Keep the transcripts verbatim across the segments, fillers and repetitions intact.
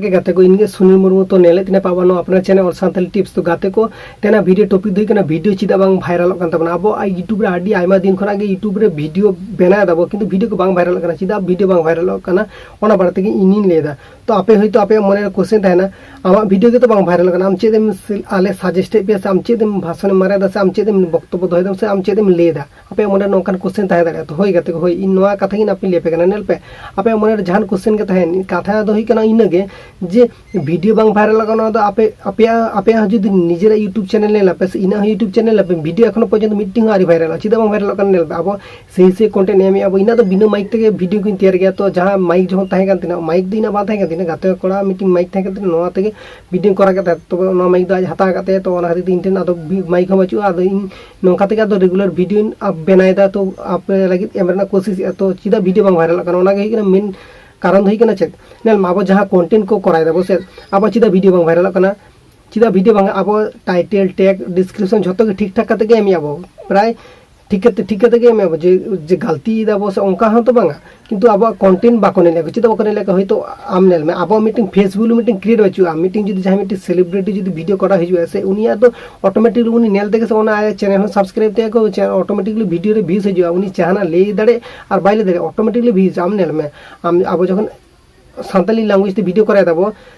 ᱜᱮ ᱜᱟᱛᱮ ᱠᱚ, ᱤᱧ ᱜᱮ ᱥᱩᱱᱤᱞ ᱢᱩᱨᱢᱩ᱾ ᱛᱚ ᱧᱮᱞᱮᱫ ᱛᱤᱧᱟ ᱯᱮ ᱟᱵᱚ ᱱᱚᱣᱟ ᱟᱯᱱᱟᱨ ᱪᱮᱱᱮᱞ ᱚᱞ ᱥᱟᱱᱛᱟᱲᱤ ᱴᱤᱯᱥ᱾ ᱛᱚ ᱜᱟᱛᱮ ᱠᱚ, ᱛᱮᱱᱟᱜ ᱵᱷᱤᱰᱤᱭᱳ ᱴᱚᱯᱤᱠ ᱫᱚ ᱦᱩᱭᱩᱜ ᱠᱟᱱᱟ ᱵᱷᱤᱰᱤᱭᱳ ᱪᱮᱫᱟᱜ ᱵᱟᱝ ᱵᱷᱟᱭᱨᱟᱞᱚᱜ ᱠᱟᱱ ᱛᱟᱵᱚᱱᱟ᱾ ᱟᱵᱚ ᱟᱡ YouTube ᱨᱮ ᱟᱹᱰᱤ ᱟᱭᱢᱟ ᱫᱤᱱ ᱠᱷᱚᱱᱟᱜ ᱜᱮ YouTube ᱨᱮ ᱵᱷᱤᱰᱤᱭᱳ ᱵᱮᱱᱟᱣ ᱫᱟᱵᱚ, ᱠᱤᱱᱛᱩ ᱵᱷᱤᱰᱤᱭᱳ ᱠᱚ ᱵᱟᱝ ᱵᱷᱟᱭᱨᱟᱞᱚᱜ ᱠᱟᱱᱟ᱾ ᱪᱮᱫᱟᱜ ᱵᱷᱤᱰᱤᱭᱳ ᱵᱟᱝ ᱵᱷᱟᱭᱨᱟᱞᱚᱜ ᱠᱟᱱᱟ, ᱚᱱᱟ ᱵᱟᱨᱮ ᱛᱮᱜᱮ ᱤᱧᱤᱧ ᱞᱟᱹᱭ ᱮᱫᱟ᱾ ᱛᱚ ᱟᱯᱮ ᱦᱚᱭᱛᱳ ᱟᱯᱮᱭᱟᱜ ᱢᱚᱱᱮᱨᱮ ᱠᱚᱥᱪᱮᱱ ᱛᱟᱦᱮᱱᱟ, ᱟᱢᱟᱜ ᱵᱷᱤᱰᱤᱭᱳ ᱜᱮᱛᱚ ᱵᱟᱝ ᱵᱷᱟᱭᱨᱟᱞᱚᱜ ᱠᱟᱱᱟ, ᱟᱢ ᱪᱮᱫ ᱮᱢ ᱥᱤᱞ-, ᱟᱞᱮ ᱥᱟᱡᱮᱥᱴ ᱮᱫ ᱯᱮᱭᱟ ᱥᱮ ᱟᱢ ᱪᱮᱫ ᱮᱢ ᱵᱷᱟᱥᱚᱱ ᱮᱢ ᱢᱟᱨᱮ ᱮᱫᱟ ᱥᱮ ᱟᱢ ᱪᱮᱫ ᱮᱢ ᱵᱚᱠᱛᱚᱵᱵᱚ ᱫᱚᱦᱚᱭ ᱫᱟᱢ ᱥᱮ ᱟᱢ ᱪᱮᱫ ᱮᱢ ᱞᱟᱹᱭ ᱮᱫᱟ? ᱟᱯᱮᱭᱟᱜ ᱢᱚᱱᱮᱨᱮ ᱱᱚᱝᱠᱟᱱ ᱠᱚᱥᱪᱮᱱ ᱛᱟᱦᱮᱸ ᱫᱟᱲᱮᱭᱟᱜᱼᱟ᱾ ᱛᱚ ᱦᱳᱭ ᱜᱟᱛᱮ ᱠᱚ, ᱦᱳᱭ, ᱤᱧ ᱱᱚᱣᱟ ᱠᱟᱛᱷᱟ ᱜᱤᱧ ᱟᱯᱮᱧ ᱞᱟᱹᱭ ᱟᱯᱮ ᱠᱟᱱᱟ᱾ ᱧᱮᱞ ᱯᱮ, ᱟᱯᱮᱭᱟᱜ ᱢᱚᱱᱮᱨᱮ ᱡᱟᱦᱟᱱ ᱠᱚᱥᱪᱮᱱ ᱜᱮ ᱛᱟᱦᱮᱱ, ᱠᱟᱛᱷᱟ ᱫᱚ ᱦᱩᱭᱩᱜ ᱠᱟᱱᱟ ᱤᱱᱟᱹᱜᱮ ᱡᱮ ᱵᱷᱤᱰᱤᱭᱳ ᱵᱟᱝ ᱵᱷᱟᱭᱨᱟᱞᱚᱜ ᱠᱟᱱᱟ, ᱚᱱᱟ ᱫᱚ ᱟᱯᱮ, ᱟᱯᱮᱭᱟᱜ, ᱟᱯᱮᱭᱟᱜ ᱦᱚᱸ ᱡᱩᱫᱤ ᱱᱤᱡᱮᱨᱟᱜ YouTube ᱪᱮᱱᱮᱞ ᱧᱮᱞ ᱟᱯᱮ ᱥᱮ ᱤᱧᱟᱹᱜ ᱦᱚᱸ YouTube ᱪᱮᱱᱮᱞ ᱟᱯᱮ, ᱵᱷᱤᱰᱤᱭᱳ ᱮᱠᱷᱚᱱᱳ ᱯᱚᱨᱡᱚᱱᱛᱚ ᱢᱤᱫᱴᱮᱱ ᱦᱚᱸ ᱟᱹᱣᱨᱤ ᱵᱷᱟᱭᱨᱟᱞᱚᱜᱼᱟ᱾ ᱪᱮᱫᱟᱜ ᱵᱟᱝ ᱵᱷᱟᱭᱨᱟᱞᱚᱜ ᱠᱟᱱᱟ? ᱧᱮᱞ ᱯᱮ, ᱟᱵᱚ ᱥᱮᱭ ᱥᱮᱭ ᱠᱚᱱᱴᱮᱱᱴ ᱮᱢᱮᱜᱼᱟ ᱵᱚ, ᱤᱧᱟᱹᱜ ᱫᱚ ᱵᱤᱱᱟᱹ ᱢᱟᱭᱤᱠ ᱛᱮᱜᱮ ᱵᱷᱤᱰᱤᱭᱳ ᱠᱚᱧ ᱛᱮᱭᱟᱨ ᱜᱮᱭᱟ᱾ ᱛᱚ ᱡᱟᱦᱟᱸ ᱢᱟᱭᱤᱠ ᱡᱚᱠᱷᱚᱱ ᱛᱟᱦᱮᱸ ᱠᱟᱱ ᱛᱤᱧᱟᱹ, ᱢᱟᱭᱤᱠ ᱫᱚ ᱤᱧᱟᱹᱜ ᱵᱟᱝ ᱛᱟᱦᱮᱸ ᱠᱟᱱ ᱛᱤᱧᱟᱹ, ᱜᱟᱛᱮ ᱠᱚᱲᱟ ᱢᱤᱫᱴᱮᱱ ᱢᱟᱭᱤᱠ ᱛᱟᱦᱮᱸ ᱠᱟᱱ ᱛᱤᱧᱟᱹ, ᱱᱚᱣᱟ ᱛᱮᱜᱮ ᱵᱷᱤᱰᱤᱭᱳᱧ ᱠᱚᱨᱟᱣ ᱠᱮᱫ ᱛᱟᱦᱮᱸᱫ᱾ ᱛᱚᱵᱮ ᱚᱱᱟ ᱢᱟᱭᱤᱠ ᱫᱚ ᱟᱡ ᱦᱟᱛᱟᱣ ᱟᱠᱟᱫ ᱛᱟᱭᱟ, ᱛᱚ ᱚᱱᱟ ᱠᱷᱟᱹᱛᱤᱨ ᱛᱮ ᱤᱧ ᱴᱷᱮᱱ ᱟᱫᱚ ᱵᱷᱤ-, ᱢᱟᱭᱤᱠ ᱦᱚᱸ ᱵᱟᱹᱪᱩᱜᱼᱟ᱾ ᱟᱫᱚ ᱤᱧ ᱱᱚᱝᱠᱟ ᱛᱮᱜᱮ ᱟᱫᱚ ᱨᱮᱜᱩᱞᱟᱨ ᱵᱷᱤᱰᱤᱭᱳᱧ ᱟᱯ ᱵᱮᱱᱟᱣ ᱮᱫᱟ, ᱛᱚ ᱟᱯᱮ ᱞᱟᱹᱜᱤᱫ ᱮᱢ ᱨᱮᱱᱟᱜ ᱠᱳᱥᱤᱥ ᱮᱫᱟ᱾ ᱛᱚ ᱪᱮᱫᱟᱜ ᱵᱷᱤᱰᱤᱭᱳ ᱵᱟᱝ ᱵᱷᱟᱭᱨᱟᱞᱚᱜ ᱠᱟᱱᱟ? ᱚᱱᱟ ᱜᱮ ᱦᱩᱭᱩᱜ ᱠᱟᱱᱟ ᱢᱮᱱ ᱠᱟᱨᱚᱱ ᱫᱚ ᱦᱩᱭᱩᱜ ᱠᱟᱱᱟ ᱪᱮᱫ? ᱧᱮᱞ ᱢᱮ, ᱟᱵᱚ ᱡᱟᱦᱟᱸ ᱠᱚᱱᱴᱮᱱᱴ ᱠᱚ ᱠᱚᱨᱟᱣ ᱮᱫᱟ ᱵᱚ ᱥᱮ, ᱟᱵᱚ ᱪᱮᱫᱟᱜ ᱵᱷᱤᱰᱤᱭᱳ ᱵᱟᱝ ᱵᱷᱟᱭᱨᱟᱞᱚᱜ ᱠᱟᱱᱟ? ᱪᱮᱫᱟᱜ ᱵᱷᱤᱰᱤᱭᱳ ᱵᱟᱝ? ᱟᱵᱚ ᱴᱟᱭᱴᱮᱞ, ᱴᱮᱜᱽ, ᱰᱤᱥᱠᱨᱤᱯᱥᱚᱱ ᱡᱷᱚᱛᱚ ᱜᱮ ᱴᱷᱤᱠ ᱴᱷᱟᱠ ᱠᱟᱛᱮ ᱜᱮ ᱮᱢᱮᱜᱼᱟ ᱵᱚ, ᱯᱨᱟᱭ ᱴᱷᱤᱠ ᱠᱟᱛᱮ, ᱴᱷᱤᱠ ᱠᱟᱛᱮ ᱜᱮ ᱮᱢᱮᱜᱼᱟ ᱵᱚ᱾ ᱡᱮ, ᱡᱮ ᱜᱟᱞᱛᱤ ᱮᱫᱟ ᱵᱚ ᱥᱮ ᱚᱱᱠᱟ ᱦᱚᱸ ᱛᱚ ᱵᱟᱝᱟ, ᱠᱤᱱᱛᱩ ᱟᱵᱚᱣᱟᱜ ᱠᱚᱱᱴᱮᱱᱴ ᱵᱟᱠᱚ ᱧᱮᱞᱮᱫ ᱠᱚ᱾ ᱪᱮᱫᱟᱜ ᱵᱟᱠᱚ ᱧᱮᱞᱮᱫ ᱠᱚ? ᱦᱚᱭᱛᱳ ᱟᱢ ᱧᱮᱞ ᱢᱮ, ᱟᱵᱚᱣᱟᱜ ᱢᱤᱫᱴᱮᱱ ᱯᱷᱮᱥ ᱵᱷᱮᱞᱩ ᱢᱤᱫᱴᱮᱱ ᱠᱨᱤᱭᱮᱴ ᱵᱟᱹᱪᱩᱜᱼᱟ᱾ ᱢᱤᱫᱴᱮᱱ ᱡᱩᱫᱤ ᱡᱟᱦᱟᱸᱭ ᱢᱤᱫᱴᱮᱱ ᱥᱮᱞᱤᱵᱨᱤᱴᱤ ᱡᱩᱫᱤ ᱵᱷᱤᱰᱤᱭᱳ ᱠᱚᱨᱟᱣ ᱦᱤᱡᱩᱜᱼᱟ ᱥᱮ, ᱩᱱᱤᱭᱟᱜ ᱫᱚ ᱚᱴᱳᱢᱮᱴᱤᱠᱞᱤ ᱩᱱᱤ ᱧᱮᱞ ᱛᱮᱜᱮ ᱥᱮ ᱚᱱᱟ ᱟᱭᱟᱜ ᱪᱮᱱᱮᱞ ᱦᱚᱸ ᱥᱟᱵᱥᱠᱨᱟᱭᱤᱵ ᱛᱟᱭᱟ ᱠᱚ, ᱚᱴᱳᱢᱮᱴᱤᱠᱞᱤ ᱵᱷᱤᱰᱤᱭᱳ ᱨᱮ ᱵᱷᱤᱭᱩᱡᱽ ᱦᱤᱡᱩᱜᱼᱟ᱾ ᱩᱱᱤ ᱡᱟᱦᱟᱱᱟᱜ ᱞᱟᱹᱭ ᱫᱟᱲᱮ ᱟᱨ ᱵᱟᱭ ᱞᱟᱹᱭ ᱫᱟᱲᱮ, ᱚᱴᱳᱢᱮᱴᱤᱠᱞᱤ ᱵᱷᱤᱭᱩᱡᱽ᱾ ᱟᱢ ᱧᱮᱞ ᱢᱮ, ᱟᱢ, ᱟᱵᱚ ᱡᱚᱠᱷᱚᱱ ᱥᱟᱱᱛᱟᱞᱤ ᱞᱮᱝᱜᱩᱭᱮᱡᱽ ᱛᱮ ᱵᱷᱤᱰᱤᱭᱳ ᱠᱚᱨᱟᱣ ᱫᱟᱵᱚ,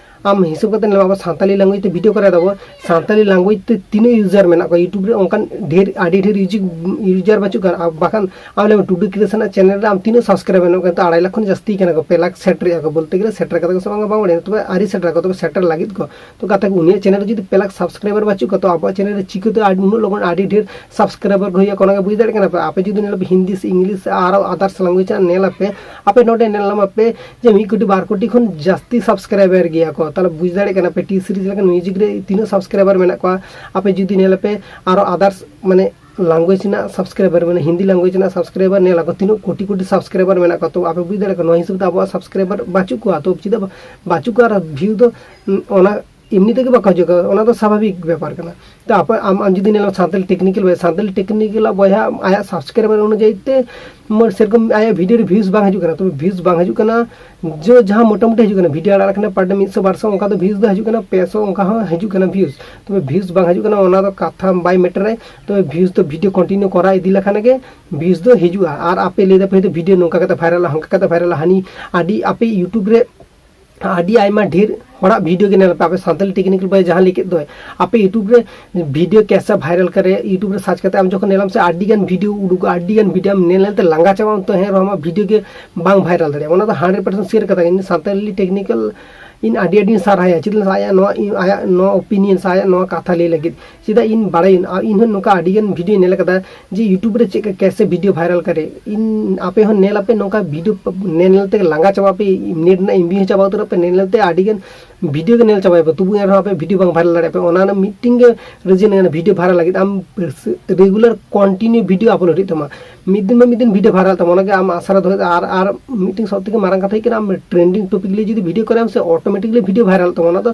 ᱟᱢ ᱦᱤᱥᱟᱹᱵ ᱠᱟᱛᱮ ᱧᱮᱞ ᱢᱮ, ᱟᱵᱚ ᱥᱟᱱᱛᱟᱞᱤ ᱞᱮᱝᱜᱩᱭᱮᱡᱽ ᱛᱮ ᱵᱷᱤᱰᱤᱭᱳ ᱠᱚᱨᱟᱣ ᱫᱟᱵᱚ, ᱥᱟᱱᱛᱟᱞᱤ ᱞᱮᱝᱜᱩᱭᱮᱡᱽ ᱛᱮ ᱛᱤᱱᱟᱹᱜ ᱤᱭᱩᱡᱟᱨ ᱢᱮᱱᱟᱜ ᱠᱚᱣᱟ YouTube ᱨᱮ? ᱚᱱᱠᱟᱱ ᱰᱷᱮᱨ, ᱟᱹᱰᱤ ᱰᱷᱮᱨ ᱤᱭᱩᱡᱤ-, ᱤᱭᱩᱡᱟᱨ ᱵᱟᱹᱪᱩᱜ ᱠᱚᱣᱟ᱾ ᱟᱨ ᱵᱟᱠᱷᱟᱱ ᱟᱢ ᱞᱟᱹᱭ ᱢᱮ, ᱴᱩᱰᱩ ᱠᱨᱤᱭᱮᱥᱚᱱ ᱟᱜ ᱪᱮᱱᱮᱞ ᱨᱮ ᱟᱢ ᱛᱤᱱᱟᱹᱜ ᱥᱟᱵᱥᱠᱨᱟᱭᱵᱟᱨ ᱢᱮᱱᱟᱜ ᱠᱚᱣᱟ? ᱛᱚ ᱟᱲᱟᱭ ᱞᱟᱠᱷ ᱠᱷᱚᱱ ᱡᱟᱹᱥᱛᱤ ᱠᱟᱱᱟ ᱠᱚ, ᱯᱮ ᱞᱟᱠᱷ ᱥᱮᱴᱮᱨᱮᱜᱼᱟ ᱠᱚ ᱵᱚᱞᱛᱮ ᱜᱮᱞᱮ, ᱥᱮᱴᱮᱨ ᱠᱟᱫᱟ ᱠᱚ ᱥᱮ ᱵᱟᱝ ᱵᱟᱝ ᱵᱟᱲᱟᱭᱟ, ᱛᱚᱵᱮ ᱟᱹᱣᱨᱤ ᱥᱮᱴᱮᱨ ᱟᱠᱚ, ᱛᱚᱵᱮ ᱥᱮᱴᱮᱨ ᱞᱟᱹᱜᱤᱫ ᱠᱚ᱾ ᱛᱚ ᱜᱟᱛᱮ ᱠᱚ, ᱩᱱᱤᱭᱟᱜ ᱪᱮᱱᱮᱞ ᱨᱮ ᱡᱩᱫᱤ ᱯᱮ ᱞᱟᱠᱷ ᱥᱟᱵᱥᱠᱨᱟᱭᱵᱟᱨ ᱵᱟᱹᱪᱩᱜ ᱠᱚᱣᱟ, ᱛᱚ ᱟᱵᱚᱣᱟᱜ ᱪᱮᱱᱮᱞ ᱨᱮ ᱪᱤᱠᱟᱹᱛᱮ ᱟᱹᱰᱤ, ᱩᱱᱟᱹᱜ ᱞᱚᱜᱚᱱ ᱟᱹᱰᱤ ᱰᱷᱮᱨ ᱥᱟᱵᱥᱠᱨᱟᱭᱵᱟᱨ ᱠᱚ ᱦᱩᱭᱩᱜᱼᱟ, ᱚᱱᱟ ᱜᱮ ᱵᱩᱡᱽ ᱫᱟᱲᱮᱭᱟᱜ ᱠᱟᱱᱟ ᱯᱮ? ᱟᱯᱮ ᱡᱩᱫᱤ ᱧᱮᱞ ᱟᱯᱮ ᱦᱤᱱᱫᱤ ᱥᱮ ᱤᱝᱞᱤᱥ ᱥᱮ ᱟᱨᱚ ᱟᱫᱟᱨᱥ ᱞᱮᱝᱜᱩᱭᱮᱡᱽ ᱨᱮᱱᱟᱜ ᱧᱮᱞ ᱟᱯᱮ, ᱟᱯᱮ ᱱᱚᱰᱮ ᱧᱮᱞ ᱧᱟᱢ ᱟᱯᱮ ᱡᱮ ᱢᱤᱫ ᱠᱳᱴᱤ ᱵᱟᱨ ᱠᱳᱴᱤ ᱠᱷᱚᱱ ᱡᱟᱹᱥᱛᱤ ᱥᱟᱵᱥᱠᱨᱟᱭᱵᱟᱨ ᱜᱮᱭᱟ ᱠᱚ᱾ ᱛᱟᱦᱚᱞᱮ ᱵᱩᱡᱽ ᱫᱟᱲᱮᱭᱟᱜ ᱠᱟᱱᱟ ᱯᱮ ᱴᱤ ᱥᱤᱨᱤᱡᱽ ᱞᱮᱠᱟᱱ ᱢᱤᱭᱩᱡᱤᱠ ᱨᱮ ᱛᱤᱱᱟᱹᱜ ᱥᱟᱵᱥᱠᱨᱟᱭᱵᱟᱨ ᱢᱮᱱᱟᱜ ᱠᱚᱣᱟ᱾ ᱟᱯᱮ ᱡᱩᱫᱤ ᱧᱮᱞ ᱟᱯᱮ ᱟᱨᱚ ᱟᱫᱟᱨᱥ, ᱢᱟᱱᱮ, ᱞᱮᱝᱜᱩᱭᱮᱡᱽ ᱨᱮᱱᱟᱜ ᱥᱟᱵᱥᱠᱨᱟᱭᱵᱟᱨ, ᱢᱟᱱᱮ ᱦᱤᱱᱫᱤ ᱞᱮᱝᱜᱩᱭᱮᱡᱽ ᱨᱮᱱᱟᱜ ᱥᱟᱵᱥᱠᱨᱟᱭᱵᱟᱨ ᱧᱮᱞ ᱟᱠᱚ ᱛᱤᱱᱟᱹᱜ ᱠᱳᱴᱤ ᱠᱳᱴᱤ ᱥᱟᱵᱥᱠᱨᱟᱭᱵᱟᱨ ᱢᱮᱱᱟᱜ ᱠᱚᱣᱟ᱾ ᱛᱚ ᱟᱯᱮ ᱵᱩᱡᱽ ᱫᱟᱲᱮᱭᱟᱜ ᱠᱟᱱᱟ, ᱱᱚᱣᱟ ᱦᱤᱥᱟᱹᱵ ᱛᱮ ᱟᱵᱚᱣᱟᱜ ᱥᱟᱵᱥᱠᱨᱟᱭᱵᱟᱨ ᱵᱟᱹᱪᱩᱜ ᱠᱚᱣᱟ᱾ ᱛᱚ ᱪᱮᱫᱟᱜ ᱵᱟ-, ᱵᱟᱹᱪᱩᱜ ᱠᱚᱣᱟ? ᱟᱨ ᱵᱷᱤᱭᱩ ᱫᱚ, ᱩᱸ, ᱚᱱᱟ ᱮᱢᱱᱤ ᱛᱮᱜᱮ ᱵᱟᱠᱚ ᱦᱤᱡᱩᱜ ᱠᱟᱱᱟ, ᱚᱱᱟ ᱫᱚ ᱥᱟᱵᱷᱟᱵᱤᱠ ᱵᱮᱯᱟᱨ ᱠᱟᱱᱟ᱾ ᱛᱚ ᱟᱯᱮ ᱟᱢ ᱟᱢ ᱡᱩᱫᱤ ᱧᱮᱞᱟᱢ ᱥᱟᱱᱛᱟᱞᱤ ᱴᱮᱠᱱᱤᱠᱮᱞ ᱵᱚᱭᱦᱟ, ᱥᱟᱱᱛᱟᱞᱤ ᱴᱮᱠᱱᱤᱠᱮᱞ ᱵᱚᱭᱦᱟ ᱟᱭᱟᱜ ᱥᱟᱵᱥᱠᱨᱟᱭᱵᱟᱨ ᱚᱱᱩᱡᱟᱭᱤ ᱛᱮ ᱢᱟ-, ᱥᱮᱨᱚᱠᱚᱢ ᱟᱭᱟᱜ ᱵᱷᱤᱰᱤᱭᱳ ᱨᱮ ᱵᱷᱤᱭᱩᱡᱽ ᱵᱟᱝ ᱦᱤᱡᱩᱜ ᱠᱟᱱᱟ, ᱛᱚᱵᱮ ᱵᱷᱤᱭᱩᱡᱽ ᱵᱟᱝ ᱦᱤᱡᱩᱜ ᱠᱟᱱᱟ, ᱡᱚ ᱡᱟᱦᱟᱸ ᱢᱚᱴᱟᱢᱩᱴᱤ ᱦᱤᱡᱩᱜ ᱠᱟᱱᱟ, ᱵᱷᱤᱰᱤᱭᱳ ᱟᱲᱟᱜ ᱞᱮᱠᱷᱟᱱ per day ᱢᱤᱫ ᱥᱚ ᱵᱟᱨ ᱥᱚ ᱚᱱᱠᱟ ᱫᱚ ᱵᱷᱤᱭᱩᱡᱽ ᱫᱚ ᱦᱤᱡᱩᱜ ᱠᱟᱱᱟ, ᱯᱮ ᱥᱚ ᱚᱱᱠᱟ ᱦᱚᱸ ᱦᱤᱡᱩᱜ ᱠᱟᱱᱟ ᱵᱷᱤᱭᱩᱡᱽ, ᱛᱚᱵᱮ ᱵᱷᱤᱭᱩᱡᱽ ᱵᱟᱝ ᱦᱤᱡᱩᱜ ᱠᱟᱱᱟ, ᱚᱱᱟ ᱫᱚ ᱠᱟᱛᱷᱟ ᱵᱟᱭ ᱢᱮᱴᱟᱨᱟᱭ᱾ ᱛᱚᱵᱮ ᱵᱷᱤᱭᱩᱡᱽ ᱫᱚ ᱵᱷᱤᱰᱤᱭᱳ ᱠᱚᱱᱴᱤᱱᱤᱭᱩ ᱠᱚᱨᱟᱣ ᱤᱫᱤ ᱞᱮᱠᱷᱟᱱ ᱜᱮ ᱵᱷᱤᱭᱩᱡᱽ ᱫᱚ ᱦᱤᱡᱩᱜᱼᱟ᱾ ᱟᱨ ᱟᱯᱮ ᱞᱟᱹᱭ ᱫᱟᱯᱮ ᱦᱚᱭᱛᱳ ᱵᱷᱤᱰᱤᱭᱳ ᱱᱚᱝᱠᱟ ᱠᱟᱛᱮ ᱵᱷᱟᱭᱨᱟᱞᱟ, ᱦᱟᱱᱠᱟ ᱠᱟᱛᱮ ᱵᱷᱟᱭᱨᱟᱞᱟ, ᱦᱟᱹᱱᱤ ᱟᱹᱰᱤ ᱟᱯᱮ YouTube ᱨᱮ ᱟᱹᱰᱤ ᱟᱭᱢᱟ ᱰᱷᱮᱨ ᱦᱚᱲᱟᱜ ᱵᱷᱤᱰᱤᱭᱳ ᱜᱮ ᱧᱮᱞ ᱯᱮ, ᱟᱯᱮ ᱥᱟᱱᱛᱟᱞᱤ ᱴᱮᱠᱱᱤᱠᱮᱞ ᱵᱚᱭ ᱡᱟᱦᱟᱸ ᱞᱟᱹᱭ ᱠᱮᱫ ᱫᱚᱭ, ᱟᱯᱮ YouTube ᱨᱮ ᱵᱷᱤᱰᱤᱭᱳ ᱠᱮᱥᱟ ᱵᱷᱟᱭᱨᱟᱞ ᱠᱟᱨᱮ YouTube ᱨᱮ ᱥᱟᱨᱪ ᱠᱟᱛᱮ ᱟᱢ ᱡᱚᱠᱷᱚᱱ ᱧᱮᱞᱟᱢ ᱥᱮ ᱟᱹᱰᱤ ᱜᱟᱱ ᱵᱷᱤᱰᱤᱭᱳ ᱩᱰᱩᱠᱚᱜᱼᱟ, ᱟᱹᱰᱤ ᱜᱟᱱ ᱵᱷᱤᱰᱤᱭᱳ ᱟᱢ ᱧᱮᱞ ᱧᱮᱞ ᱛᱮ ᱞᱟᱸᱜᱟ ᱪᱟᱵᱟᱜ ᱟᱢ, ᱛᱚ ᱦᱮᱸ ᱨᱮᱦᱚᱸ ᱟᱢᱟᱜ ᱵᱷᱤᱰᱤᱭᱳ ᱜᱮ ᱵᱟᱝ ᱵᱷᱟᱭᱨᱟᱞ ᱫᱟᱲᱮᱭᱟᱜᱼᱟ᱾ ᱚᱱᱟ ᱫᱚ ᱦᱟᱱᱰᱨᱮᱰ ᱯᱟᱨᱥᱮᱱᱴ ᱥᱤᱭᱳᱨ ᱠᱟᱛᱷᱟ ᱠᱟᱱᱟ᱾ ᱤᱧ ᱥᱟᱱᱛᱟᱞᱤ ᱴᱮᱠᱱᱤᱠᱮᱞ ᱤᱧ ᱟᱹᱰᱤ ᱟᱹᱰᱤᱧ ᱥᱟᱨᱦᱟᱭᱟ, ᱪᱮᱫᱟᱜ ᱥᱮ ᱟᱭᱟᱜ ᱱᱚᱣᱟ ᱤᱧ ᱟᱭᱟᱜ ᱱᱚᱣᱟ ᱚᱯᱤᱱᱤᱭᱚᱱ ᱥᱮ ᱟᱭᱟᱜ ᱱᱚᱣᱟ ᱠᱟᱛᱷᱟ ᱞᱟᱹᱭ ᱞᱟᱹᱜᱤᱫ᱾ ᱪᱮᱫᱟᱜ ᱤᱧ ᱵᱟᱲᱟᱭᱟᱹᱧ, ᱟᱨ ᱤᱧ ᱦᱚᱸ ᱱᱚᱝᱠᱟ ᱟᱹᱰᱤ ᱜᱟᱱ ᱵᱷᱤᱰᱤᱭᱳ ᱧᱮᱞ ᱟᱠᱟᱫᱟ ᱡᱮ YouTube ᱨᱮ ᱪᱮᱫ ᱞᱮᱠᱟ ᱠᱮᱥᱮ ᱵᱷᱤᱰᱤᱭᱳ ᱵᱷᱟᱭᱨᱟᱞ ᱠᱟᱨᱮ᱾ ᱤᱧ ᱟᱯᱮ ᱦᱚᱸ ᱧᱮᱞ ᱟᱯᱮ, ᱱᱚᱝᱠᱟ ᱵᱷᱤᱰᱤᱭᱳ ᱧᱮᱞ ᱧᱮᱞ ᱛᱮ ᱞᱟᱸᱜᱟ ᱪᱟᱵᱟᱜ ᱟᱯᱮ, ᱱᱮᱴ ᱨᱮᱱᱟᱜ ᱮᱢᱵᱤ ᱦᱚᱸ ᱪᱟᱵᱟ ᱩᱛᱟᱹᱨᱚᱜ ᱯᱮ, ᱧᱮᱞ ᱧᱮᱞ ᱛᱮ ᱟᱹᱰᱤ ᱜᱟᱱ ᱵᱷᱤᱰᱤᱭᱳ ᱜᱮ ᱧᱮᱞ ᱪᱟᱵᱟᱭᱟᱯᱮ, ᱛᱚᱵᱩ ᱮᱱ ᱨᱮᱦᱚᱸ ᱟᱯᱮ ᱵᱷᱤᱰᱤᱭᱳ ᱵᱟᱝ ᱵᱷᱟᱭᱨᱟᱞ ᱫᱟᱲᱮᱭᱟᱜᱼᱟ ᱯᱮ᱾ ᱚᱱᱟ ᱨᱮᱱᱟᱜ ᱢᱤᱫᱴᱤᱱ ᱜᱮ ᱨᱤᱡᱮᱱ ᱠᱟᱱᱟ, ᱵᱷᱤᱰᱤᱭᱳ ᱵᱷᱟᱭᱨᱟᱞ ᱞᱟᱹᱜᱤᱫ ᱟᱢ ᱨᱮᱜᱩᱞᱟᱨ ᱠᱚᱱᱴᱤᱱᱤᱭᱩ ᱵᱷᱤᱰᱤᱭᱳ ᱟᱯᱞᱳᱰ ᱦᱩᱭᱩᱜ ᱛᱟᱢᱟ, ᱢᱤᱫ ᱫᱤᱱ ᱵᱟ ᱢᱤᱫ ᱫᱤᱱ ᱵᱷᱤᱰᱤᱭᱳ ᱵᱷᱟᱭᱨᱟᱞ ᱛᱟᱢᱟ, ᱚᱱᱟᱜᱮ ᱟᱢ ᱟᱥᱨᱟ ᱫᱚᱦᱚᱭ ᱫᱟ᱾ ᱟᱨ ᱟᱨ ᱢᱤᱫᱴᱤᱱ ᱥᱚᱵ ᱛᱷᱮᱠᱮ ᱢᱟᱨᱟᱝ ᱠᱟᱛᱷᱟ ᱦᱩᱭᱩᱜ ᱠᱟᱱᱟ, ᱟᱢ ᱴᱨᱮᱱᱰᱤᱝ ᱴᱚᱯᱤᱠ ᱞᱤᱭᱮ ᱡᱩᱫᱤ ᱵᱷᱤᱰᱤᱭᱳ ᱠᱚᱨᱟᱣ ᱟᱢ ᱥᱮ, ᱚᱴᱳᱢᱮᱴᱤᱠᱞᱤ ᱵᱷᱤᱰᱤᱭᱳ ᱵᱷᱟᱭᱨᱟᱞ ᱛᱟᱢᱟ, ᱚᱱᱟ ᱫᱚ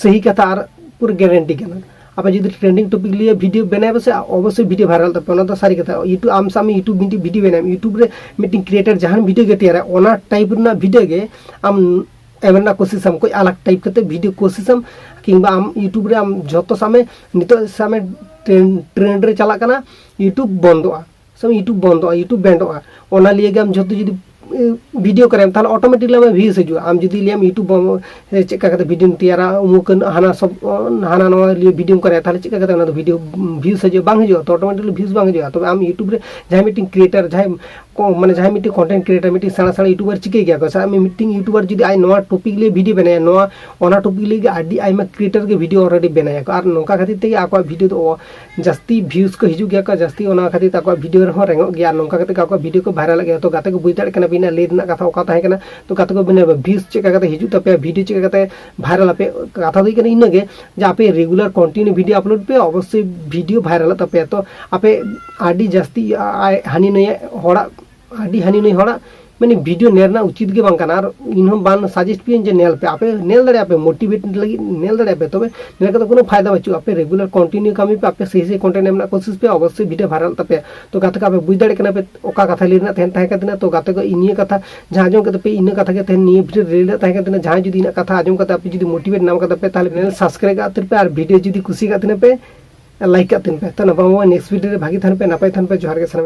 ᱥᱟᱹᱦᱤ ᱠᱟᱛᱷᱟ ᱟᱨ ᱯᱩᱨᱟᱹ ᱜᱮᱨᱮᱱᱴᱤ ᱠᱟᱱᱟ᱾ ᱟᱯᱮ ᱡᱩᱫᱤ ᱴᱨᱮᱱᱰᱤᱝ ᱴᱚᱯᱤᱠ ᱞᱤᱭᱮ ᱵᱷᱤᱰᱤᱭᱳ ᱵᱮᱱᱟᱣ ᱯᱮ ᱥᱮ, ᱚᱵᱚᱥᱥᱳᱭ ᱵᱷᱤᱰᱤᱭᱳ ᱵᱷᱟᱭᱨᱟᱞ ᱛᱟᱯᱮ, ᱚᱱᱟ ᱫᱚ ᱥᱟᱹᱨᱤ ᱠᱟᱛᱷᱟ᱾ YouTube ᱟᱢ ᱥᱟᱵ ᱢᱮ, YouTube ᱢᱤᱫᱴᱤᱡ ᱵᱷᱤᱰᱤᱭᱳ ᱵᱮᱱᱟᱣ, YouTube ᱨᱮ ᱢᱤᱫᱴᱤᱡ ᱠᱨᱤᱭᱮᱴᱟᱨ ᱡᱟᱦᱟᱱ ᱵᱷᱤᱰᱤᱭᱳ ᱜᱮ ᱛᱮᱭᱟᱨᱟ, ᱚᱱᱟ ᱴᱟᱭᱤᱯ ᱨᱮᱱᱟᱜ ᱵᱷᱤᱰᱤᱭᱳ ᱜᱮ ᱟᱢ ᱮᱢ ᱨᱮᱱᱟᱜ ᱠᱳᱥᱤᱥ ᱟᱢ, ᱠᱚᱡ ᱟᱞᱟᱜᱽ ᱴᱟᱭᱤᱯ ᱠᱟᱛᱮ ᱵᱷᱤᱰᱤᱭᱳ ᱠᱳᱥᱤᱥ ᱟᱢ, ᱠᱤᱝᱵᱟ ᱟᱢ YouTube ᱨᱮ ᱟᱢ ᱡᱷᱚᱛᱚ ᱥᱟᱵ ᱢᱮ, ᱱᱤᱛᱚᱜ ᱥᱟᱵ ᱢᱮ ᱴᱨᱮᱱᱰ, ᱴᱨᱮᱱᱰ ᱨᱮ ᱪᱟᱞᱟᱜ ᱠᱟᱱᱟ, YouTube ᱵᱚᱱᱫᱚᱜᱼᱟ, ᱥᱟᱵ ᱢᱮ YouTube ᱵᱚᱱᱫᱚᱜᱼᱟ, YouTube ᱵᱮᱱᱰᱚᱜᱼᱟ, ᱚᱱᱟ ᱞᱤᱭᱮ ᱜᱮ ᱟᱢ ᱡᱷᱚᱛᱚ ᱡᱩᱫᱤ ᱵᱷᱤᱰᱤᱭᱳ ᱠᱚᱨᱮ ᱛᱟᱦᱚᱞᱮ ᱚᱴᱳᱢᱮᱴᱤᱠᱞᱤ ᱟᱢᱟᱜ ᱵᱷᱤᱭᱩᱡᱽ ᱦᱤᱡᱩᱜᱼᱟ᱾ ᱟᱢ ᱡᱩᱫᱤ ᱞᱟᱹᱭᱟᱢ YouTube ᱵᱚᱱ ᱪᱮᱫ ᱞᱮᱠᱟ ᱠᱟᱛᱮ ᱵᱷᱤᱰᱤᱭᱳᱢ ᱛᱮᱭᱟᱨᱟ, ᱩᱢᱩᱠ ᱦᱟᱱᱟ ᱥᱚᱵ ᱦᱟᱱᱟ ᱱᱚᱣᱟ ᱞᱤᱭᱮ ᱵᱷᱤᱰᱤᱭᱳᱢ ᱠᱚᱨᱟᱣᱟ, ᱛᱟᱦᱚᱞᱮ ᱪᱮᱫ ᱞᱮᱠᱟ ᱠᱟᱛᱮ ᱚᱱᱟ ᱫᱚ ᱵᱷᱤᱰᱤᱭᱳ ᱵᱷᱤᱭᱩᱡᱽ ᱦᱤᱡᱩᱜᱼᱟ? ᱵᱟᱝ ᱦᱤᱡᱩᱜᱼᱟ, ᱛᱚ ᱚᱴᱳᱢᱮᱴᱤᱠᱞᱤ ᱵᱷᱤᱭᱩᱡᱽ ᱵᱟᱝ ᱦᱤᱡᱩᱜᱼᱟ᱾ ᱛᱚᱵᱮ ᱟᱢ YouTube ᱨᱮ ᱡᱟᱦᱟᱸᱭ ᱢᱤᱫᱴᱤᱱ ᱠᱨᱤᱭᱮᱴᱟᱨ, ᱡᱟᱦᱟᱸᱭ ᱠᱚ ᱢᱟᱱᱮ ᱡᱟᱦᱟᱸᱭ ᱢᱤᱫᱴᱤᱡ ᱠᱚᱱᱴᱮᱱᱴ ᱠᱨᱤᱭᱮᱴᱟᱨ, ᱢᱤᱫᱴᱤᱡ ᱥᱮᱬᱟ ᱥᱮᱬᱟ ᱤᱭᱩᱴᱩᱵᱟᱨ ᱪᱤᱠᱟᱹᱭ ᱜᱮᱭᱟ ᱠᱚ, ᱥᱟᱵ ᱢᱮ ᱢᱤᱫᱴᱤᱡ ᱤᱭᱩᱴᱩᱵᱟᱨ ᱡᱩᱫᱤ ᱟᱡ ᱱᱚᱣᱟ ᱴᱚᱯᱤᱠ ᱞᱤᱭᱮ ᱵᱷᱤᱰᱤᱭᱳ ᱵᱮᱱᱟᱭᱟ, ᱱᱚᱣᱟ ᱚᱱᱟ ᱴᱚᱯᱤᱠ ᱞᱤᱭᱮ ᱜᱮ ᱟᱹᱰᱤ ᱟᱭᱢᱟ ᱠᱨᱤᱭᱮᱴᱟᱨ ᱜᱮ ᱵᱷᱤᱰᱤᱭᱳ ᱚᱞᱨᱮᱰᱤ ᱵᱮᱱᱟᱭᱟ ᱠᱚ, ᱟᱨ ᱱᱚᱝᱠᱟ ᱠᱷᱟᱹᱛᱤᱨ ᱛᱮᱜᱮ ᱟᱠᱚᱣᱟᱜ ᱵᱷᱤᱰᱤᱭᱳ ᱫᱚ ᱡᱟᱹᱥᱛᱤ ᱵᱷᱤᱭᱩᱡᱽ ᱠᱚ ᱦᱤᱡᱩᱜ ᱜᱮᱭᱟ ᱠᱚ, ᱡᱟᱹᱥᱛᱤ ᱚᱱᱟ ᱠᱷᱟᱹᱛᱤᱨ ᱛᱮ ᱟᱠᱚᱣᱟᱜ ᱵᱷᱤᱰᱤᱭᱳ ᱨᱮᱦᱚᱸ ᱨᱮᱝᱚᱜ ᱜᱮᱭᱟ, ᱟᱨ ᱱᱚᱝᱠᱟ ᱠᱟᱛᱮ ᱜᱮ ᱟᱠᱚᱣᱟᱜ ᱵᱷᱤᱰᱤᱭᱳ ᱠᱚ ᱵᱷᱟᱭᱨᱟᱞᱚᱜ ᱜᱮᱭᱟ᱾ ᱛᱚ ᱜᱟᱛᱮ ᱠᱚ ᱵᱩᱡᱽ ᱫᱟᱲᱮᱭᱟᱜ ᱠᱟᱱᱟ ᱵᱤᱱ ᱞᱟᱹᱭ ᱨᱮᱱᱟᱜ ᱠᱟᱛᱷᱟ ᱚᱠᱟ ᱛᱟᱦᱮᱸ ᱠᱟᱱᱟ, ᱛᱚ ᱜᱟᱛᱮ ᱠᱚ ᱵᱤᱱ ᱵᱷᱤᱭᱩᱡᱽ ᱪᱮᱫ ᱞᱮᱠᱟ ᱠᱟᱛᱮ ᱦᱤᱡᱩᱜ ᱛᱟᱯᱮᱭᱟ, ᱵᱷᱤᱰᱤᱭᱳ ᱪᱮᱫ ᱞᱮᱠᱟ ᱠᱟᱛᱮ ᱵᱷᱟᱭᱨᱟᱞ ᱟᱯᱮ, ᱠᱟᱛᱷᱟ ᱫᱚ ᱦᱩᱭᱩᱜ ᱠᱟᱱᱟ ᱤᱱᱟᱹᱜᱮ ᱡᱮ ᱟᱯᱮ ᱨᱮᱜᱩᱞᱟᱨ ᱠᱚᱱᱴᱤᱱᱤᱭᱩ ᱵᱷᱤᱰᱤᱭᱳ ᱟᱯᱞᱳᱰ ᱯᱮ, ᱚᱵᱚᱥᱥᱳᱭ ᱵᱷᱤᱰᱤᱭᱳ ᱵᱷᱟᱭᱨᱟᱞᱚᱜ ᱛᱟᱯᱮᱭᱟ᱾ ᱛᱚ ᱟᱯᱮ ᱟᱹᱰᱤ ᱡᱟᱹᱥᱛᱤ ᱟ-, ᱟ-, ᱦᱟᱹᱱᱤ ᱱᱩᱭᱟᱜ ᱦᱚᱲᱟᱜ ᱟᱹᱰᱤ ᱦᱟᱹᱱᱤ ᱱᱩᱭ ᱦᱚᱲᱟᱜ ᱢᱟᱱᱮ ᱵᱷᱤᱰᱤᱭᱳ ᱧᱮᱞ ᱨᱮᱱᱟᱜ ᱩᱪᱤᱛ ᱜᱮ ᱵᱟᱝ ᱠᱟᱱᱟ᱾ ᱟᱨ ᱤᱧ ᱦᱚᱸ ᱵᱟᱝ ᱥᱟᱡᱮᱥᱴ ᱯᱮᱭᱟᱹᱧ ᱡᱮ ᱧᱮᱞ ᱯᱮ, ᱟᱯᱮ ᱧᱮᱞ ᱫᱟᱲᱮᱭᱟᱜᱼᱟ ᱯᱮ, ᱢᱳᱴᱤᱵᱷᱮᱴ ᱞᱟᱹᱜᱤᱫ ᱧᱮᱞ ᱫᱟᱲᱮᱭᱟᱜᱼᱟ ᱯᱮ, ᱛᱚᱵᱮ ᱧᱮᱞ ᱠᱟᱛᱮ ᱠᱳᱱᱳ ᱯᱷᱟᱭᱫᱟ ᱵᱟᱹᱪᱩᱜᱼᱟ᱾ ᱟᱯᱮ ᱨᱮᱜᱩᱞᱟᱨ ᱠᱚᱱᱴᱤᱱᱤᱭᱩ ᱠᱟᱹᱢᱤ ᱯᱮ, ᱟᱯᱮ ᱥᱟᱹᱦᱤ ᱥᱟᱹᱦᱤ ᱠᱚᱱᱴᱮᱱᱴ ᱮᱢ ᱨᱮᱱᱟᱜ ᱠᱳᱥᱤᱥ ᱯᱮ, ᱚᱵᱚᱥᱥᱳᱭ ᱵᱷᱤᱰᱤᱭᱳ ᱵᱷᱟᱭᱨᱟᱞ ᱛᱟᱯᱮᱭᱟ᱾ ᱛᱚ ᱜᱟᱛᱮ ᱠᱚ, ᱟᱯᱮ ᱵᱩᱡᱽ ᱫᱟᱲᱮᱭᱟᱜ ᱠᱟᱱᱟ ᱯᱮ ᱚᱠᱟ ᱠᱟᱛᱷᱟ ᱞᱟᱹᱭ ᱨᱮᱱᱟᱜ ᱛᱟᱦᱮᱸ, ᱛᱟᱦᱮᱸ ᱠᱟᱱ ᱛᱟᱦᱮᱱᱟ᱾ ᱛᱚ ᱜᱟᱛᱮ ᱠᱚ, ᱤᱧ ᱱᱤᱭᱟᱹ ᱠᱟᱛᱷᱟ ᱡᱟᱦᱟᱸ ᱟᱸᱡᱚᱢ ᱠᱟᱛᱮ ᱯᱮ, ᱤᱱᱟᱹ ᱠᱟᱛᱷᱟ ᱜᱮ ᱛᱟᱦᱮᱸ, ᱱᱤᱭᱟᱹ ᱵᱷᱤᱰᱤᱭᱳ ᱨᱤᱞᱮᱴᱮᱰ ᱛᱟᱦᱮᱸ ᱠᱟᱱ ᱛᱟᱦᱮᱱᱟ᱾ ᱡᱟᱦᱟᱸᱭ ᱡᱩᱫᱤ ᱤᱧᱟᱹᱜ ᱠᱟᱛᱷᱟ ᱟᱸᱡᱚᱢ ᱠᱟᱛᱮ ᱟᱯᱮ ᱡᱩᱫᱤ ᱢᱳᱴᱤᱵᱷᱮᱴ ᱧᱟᱢ ᱠᱟᱫᱟ ᱯᱮ, ᱛᱟᱦᱚᱞᱮ ᱪᱮᱱᱮᱞ ᱥᱟᱵᱥᱠᱨᱟᱭᱤᱵ ᱠᱟᱜ ᱛᱤᱧ ᱯᱮ, ᱟᱨ ᱵᱷᱤᱰᱤᱭᱳ ᱡᱩᱫᱤ ᱠᱩᱥᱤ ᱠᱟᱜ ᱛᱤᱧ ᱯᱮ, ᱞᱟᱭᱤᱠ ᱠᱟᱜ ᱛᱤᱧ ᱯᱮ᱾ ᱛᱚ ᱱᱟᱯᱟᱭ ᱱᱮᱠᱥᱴ ᱵᱷᱤᱰᱤᱭᱳ ᱨᱮ ᱵᱷᱟᱜᱤ ᱛᱟᱦᱮᱱ ᱯᱮ, ᱱᱟᱯᱟᱭ ᱛᱟᱦᱮᱱ ᱯᱮ᱾ ᱡᱚᱦᱟᱨ ᱜᱮ ᱥᱟᱱᱟᱢ᱾